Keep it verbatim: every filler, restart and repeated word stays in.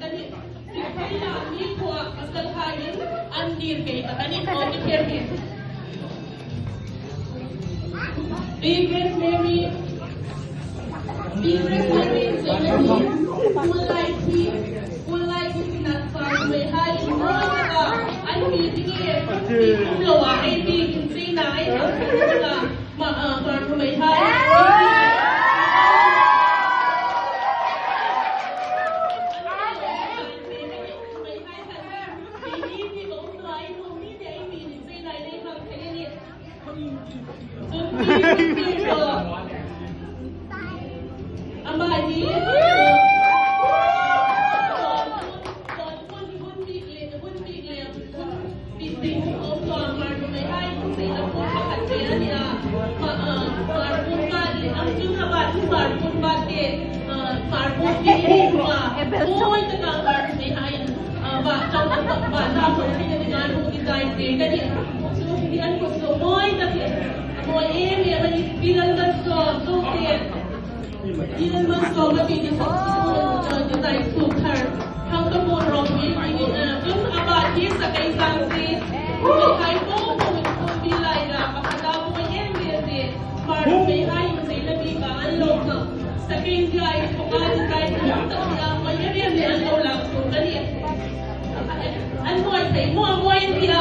ka nih. Thil khaina mi thua pasal kha in an dir kei ta ka nih, aw, mi kher hi. Biggest Mary, Biggest Mary, Mary, School Life hi, School Life hi sinat far mei hai, in mawi taka an mi ding e, mi kum lo a, ei mi ding sina, ei mi kum lo a. Ma, ah, far mei hai. Ama hi, ah, hun bik le, hun bik le, hun bik le, Ilan man sawm a ti ni sa, uh, design suk thar. Thang ka hmun rawng hi, uh, chun a ba hi sa kei sang si. Hai po po in kum bi lai ra, pakhat a po em em si. Mar mei hai in sei na bi ka an lo sa. Sa kei dia i ko ka design suk thar sa, po em em si an lo lang suk ka ni. An moi thei mo, moi dia.